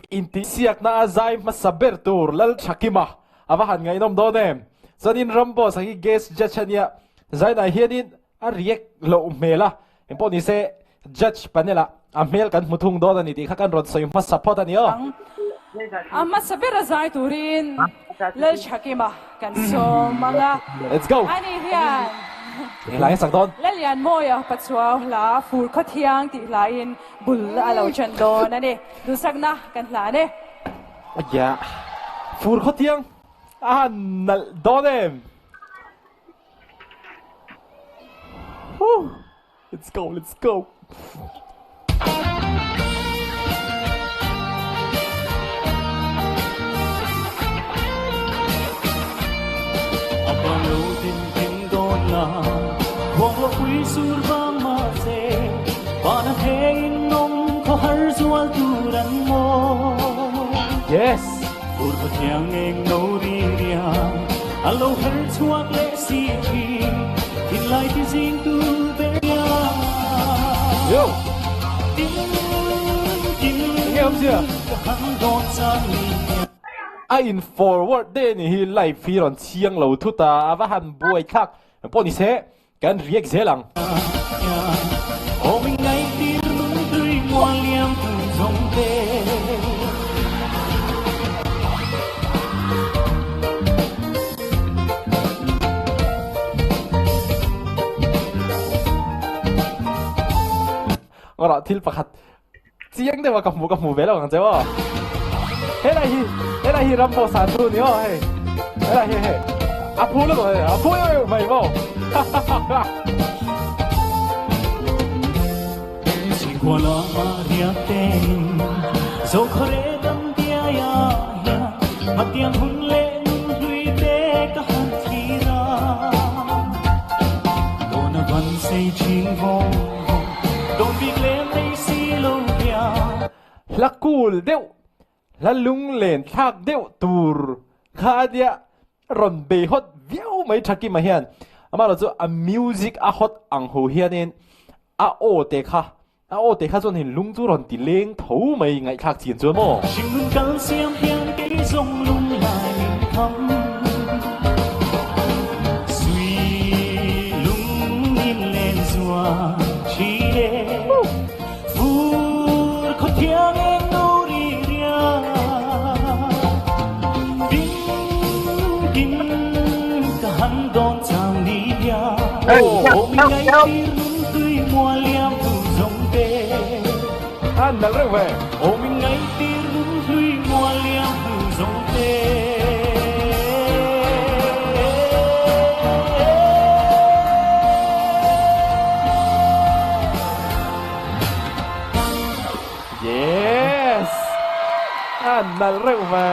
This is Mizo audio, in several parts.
Intihsiakna a zai hmasa ber tur Lalthakima a va han ngaihnawm dawn em? Chuanin Ramboss a hi guest judge a nia, zainah hianin a react loh hmel a, engpawh nise judge panel ah a hmel kan hmu thung dawn a ni tih kha kan rawn sawi hmasa phawt a ni aw. A hmasa ber a zai turin Lalthakima kan sawm ang a. Let's go! Ani hian Eng hla nge sak dawn? Lallianmawia Pachuau hla Fur Khawthiang tih hlain Bul a lo ṭan dawn a ni. Duhsakna kan hlan e. Yeah. Fur khawtiang a han nalh dawn em? Woo. Let's go, let's go. Yes. Yo. Nghe không chưa? A in forward de ni hi live hi rawn chiang lo thut a, a va han buai thlak. Pawh ni se, kan react zel ang. Ngawrah thil pakhat Chiang deuh a ka hmu ka hmu ve lo ang che aw. Helai hi helai hi ram pawh san chu ni aw hei. Helai hi hei a phu lutuk hei a phu eu eu mai maw. Hla kul deuh, hla lunglen thlak deuh tur kha a nia rawn bei hawt viau mai Thakima hian. Amaherawhchu chu a music a hawt ang ho hianin a aw te kha, a aw te kha chuan hei lung chu rawn ti leng tho mai ngaihthlak chin chuan maw. A nalh reuh ve. Yes! A nalh reuh ve.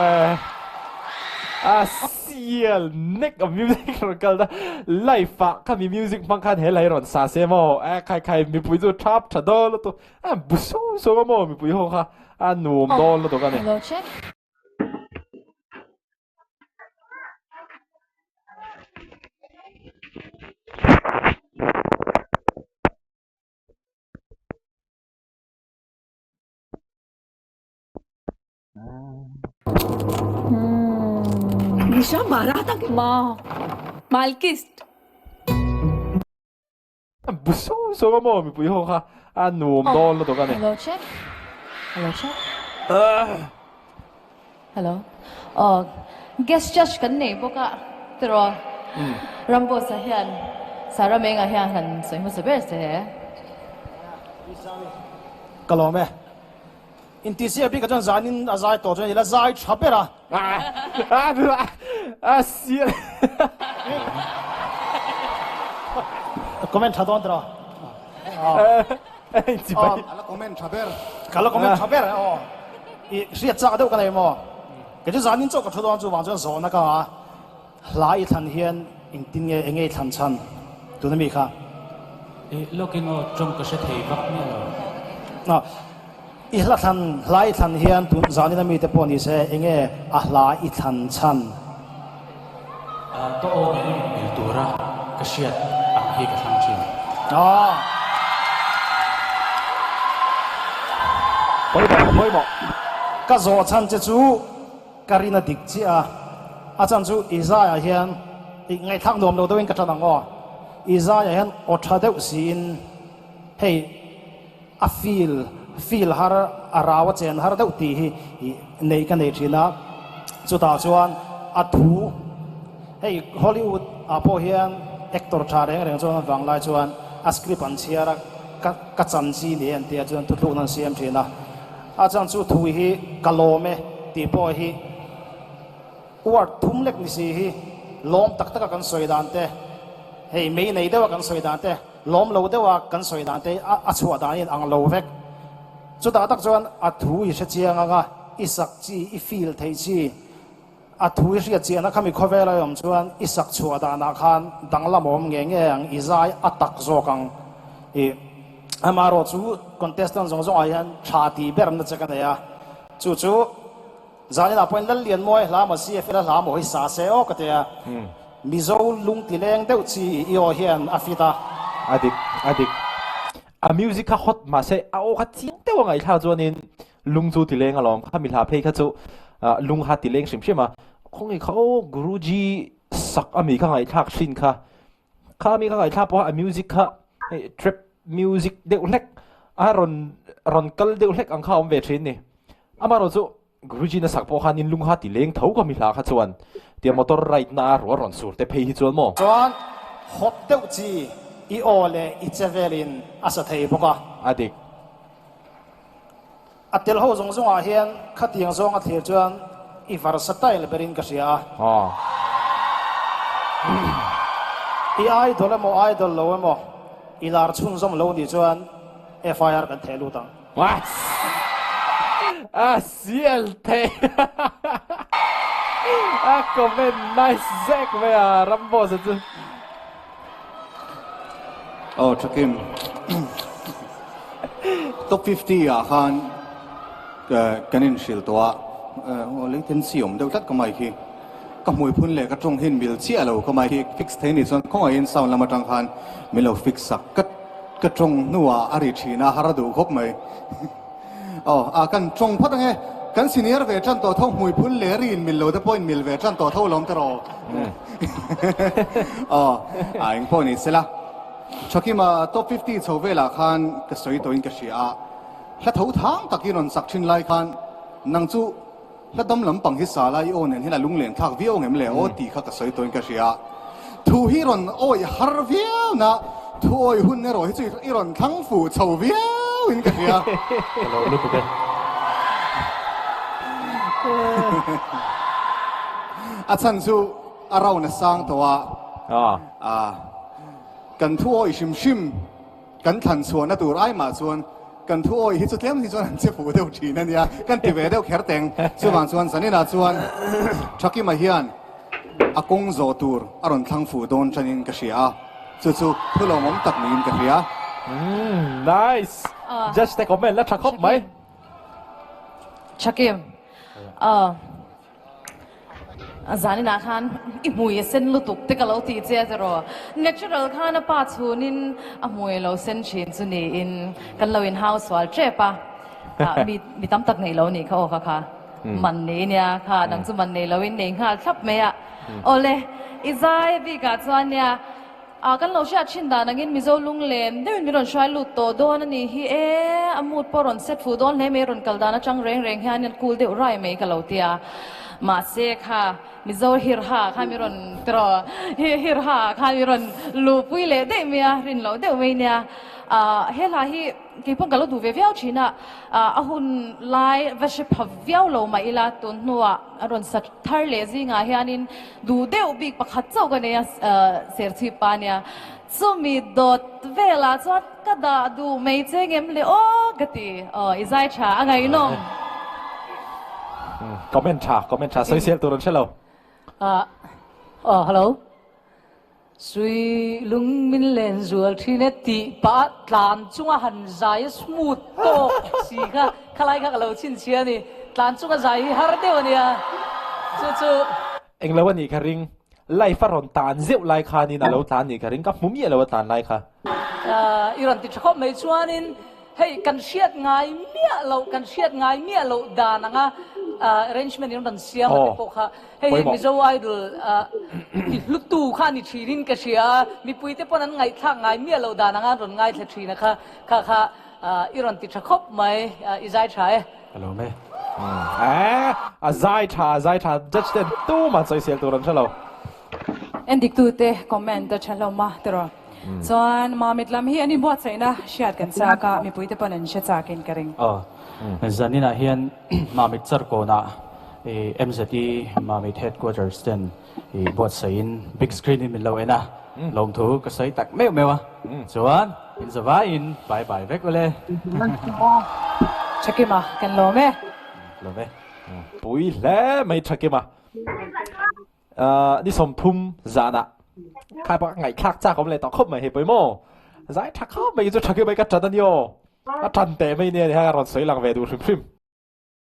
A sial nek a music rawn kal ta. Live ah khami music hmang khan he lai rawn sa se maw? A khai khai mipui chu thap tha dawn lutuk. A bu sung sung a maw mipui ho kha a nuam dawn lutuk a ni. Hello check. Nisha बारात आ गई माँ मालकिस्ट Bu sung sung a maw mipui ho kha a nuam dawn lutuk a ni. Hello check Hello check Hello Aw guest judge kan nei bawk a tiraw Ramboss ah hian Sarah Meng ah hian han sawi hmasa ber se he. Ka lawm e. Intihsiak bik ah chuan zanin a zai tawh chuan ila zai tha ber a. A sial. Comment tha dawn tiraw? Ka la comment tha ber. Ka la comment tha ber aw. I hriat chak deuh ka nei maw? Kei chu zanin chauh ka thu dawn chuvang chuan zawhna ka ngah a. Hla i thlan hian engtin nge enge i thlan chhan tuna mi kha? I lawkin aw tawng ka hre thei vak miah lo. A, i hla thlan, hla i thlan hian tun zanin a mite pawh ni se enge a hla i thlan chhan? A, ka aw nen in mil tura ka hriat ang hi ka thlang thin. A. Pawimawh, pawimawh. Ka zawh chhan che chu ka rin a dik chiah a, a chhan chu i zaiah hian i ngaihthlak nuam lo deuhin ka tan ang aw. I zaiah hian aw tha deuh siin hei a feel feel har a rau a chen har deuh tih hi neih ka nei thin a, chutah chuan a thu hei Hollywood ah pawh hian actor tha reng reng chuan an vang lai chuan a script an chhiar a ka ka chan chi ni an tia chuan thuthlukna an siam thin a, a chan chu thu hi ka lawm e tih pawh hi word thum lek ni si hi lawm tak taka kan sawi dan te hei mei nei deuha kan sawi dan te. Lawm lo deuha kan sawi dan te a chhuah dan in ang lo vek. Chutah tak chuan a thu i hre chiang ang a, i sak chi, i feel theih chi, a thu i hriat chiahna khami khawvel a awm chuan i sak chhuah danah khan danglam awm nge nge ang, i zai a tak zawk ang. I amaherawh chu contestant zawng zawngah hian tha tih berna che ka nei a, chu chu Zaninah pawhin Lallianmawi hla maw CFL a hla maw hi sa se aw ka ti a, Mizo lungti leng deuh chi i aw hian a fit a. A dik, a dik. A music kha hot mahse a aw kha chiang deuh a ngaihthlak chuanin lung chu ti leng alawm. Khami hla phei kha chu lung kha ti leng hrim hrim a. Khawnge kha aw Guruji sak ami kha ngaihthlak hrin kha. Kha ami kha ngaihthlak pawh a music kha hei trap music deuh hlek a rawn rawn kal deuh hlek ang kha a awm ve thin ni. Amaherawh chu Guruji na sak pawh khan in lung kha ti leng tho ka mi hla kha chuan tia motor ride na a ruah rawn sur te phei hi chuan maw. Chuan hawp deuh chi i aw leh i che velin a sa thei bawk a. A dik. A tel ho zawng zawngah hian khatiang zawng a thlir chuan i versatile berin ka hria a. I idol emaw idol lo emaw i lar chhunzawm lo nih chuan FIR kan theh lut ang. What? A sial thei. A comment nice zek mai a Ramboss a chu. Aw Thakim Top 50 ah khan kan in hrilh tawh a, aw latency awm deuh tlat ka mai khi. Ka hmui phun leh ka tawng hian mil chiah lo ka mai khi fix thei ni chuan khawngaihin sound lam atang khan min lo fix sak ka ka tawng hnuah a ri thin a har a duh khawp mai. Aw a kan tawng phawt ange kan senior ve tan tawh tho hmui phun leh ri in mil lo te pawh in mil ve tan tawh tho lawm te rawh. Aw a eng pawh ni sela Thakima top 50 chho velah khan ka sawi tawhin ka hria a hla tho thang takin rawn sak thin lai khan nang chu Hla dam lampang hi Sala i aw nen hian a lunglen thlak viau ngem le aw tih kha ka sawi tawhin ka hria. Thu hi rawn awih har viau na, thu awih hun erawh hi chu i rawn thlang fuh chho viau in ka hria. Ka lo lutuk e. A chhan chu a round a sang tawh a, kan thu awih hrim hrim. Kan thlan chhuahna tur ai mah chuan kan thu awi hi chu tlem hi chuan an che fuh deuh thin a nia, kan ti ve deuh kher teng. Chuvang chuan zaninah chuan Thakima hian a kawng zawh tur a rawn thlang fuh dawn tanin ka hria a, chu chu thu lawmawm tak niin ka hria. Nice! Judge te comment la tha khawp mai. Thakim, Zaninah khan i hmui a sen lutuk te ka lo tih che a tiraw. Natural khan a pa chhunin a hmui a lo sen thin chu niin kan lo inhau sual tep a. Mi mi tam tak neih lo nih kha aw kha kha man nei nia kha dang chu man nei loin nei nghal thlap mai a. Awle i zai bikah chuan nia Ah kan lo hriat thin dan angin Mizo lunglen deuhin min rawn hruai lut tawh dawn a nih hi e, a mood pawh rawn set fuh dawn hle mai rawn kal dan atang reng reng hian in cool deuh rai mai ka lo ti a, mahse kha Mizo hirha kha min rawn tiraw hirha kha min rawn luhpui leh daih mai a, rin loh deuh mai nia. Ah he hla hi keipawh ka lo duh ve viau thin a, a hun lai va hre pha viau lo mah ila tun hnuah a rawn sa thar leh zingah hianin Duh deuh bik pakhat chauh ka nei a, Serchhip pa nia. Chumi dawt velah chuan ka dah duh mai che ngem le aw ka ti. Aw i zai tha a ngaihnawm. Comment tha, comment tha, sawisel tur an hre lo. Ah, aw hello. Sui lung min len zual thin e tih pah tlan chunga han zai a smooth tawk si kha khalai kha ka lo chhinchhia a ni. Tlan chunga zai hi har deuh a nia. Chu chu. Englo a nih ka ring. Life a rawn tan zeuh lai khanin a lo tlan nih ka ring. Ka hmu miah lo a tlan lai kha. I rawn ti tha khawp mai chuanin. Hei kan hriat ngai miah loh, kan hriat ngai miah loh dan anga arrangement in rawn siam a te pawh kha hei hi Mizo Idol ti hlutu kha a ni thin in ka hria a, mipui te pawn an ngaihthlak ngai miah loh dan anga an rawn ngaithla thin a kha kha kha i rawn ti tha khawp mai, i zai tha e. Ka lawm e. A zai tha, a zai tha, judge ten tumah sawisel tur an hre lo. Endiktute comment a tha hlawm a tiraw. Chuan Mamit lam hi an inbuatsaihna hriat kan chak a, mipuite pawn an hre chakin ka ring. Aw, zaninah hian Mamit Charkawnah MZE Mamit Headquarters ten buatsaihin big screen in min lo en a, lawmthu ka sawi tak meuh meuh a, chuan in zavaiin bye bye vek ule. Thakima kan lawm e. Lawm e. Pui hle mai Thakima. Ni 30 zanah khai bak ngaihthlak chak awm leh tawh khawp mai hei pawimawh zai tha khawp mai chu tha khi mai ka tan a ni aw a tan teh mai nia ni kha ka rawn sawi lang ve duh hrim hrim.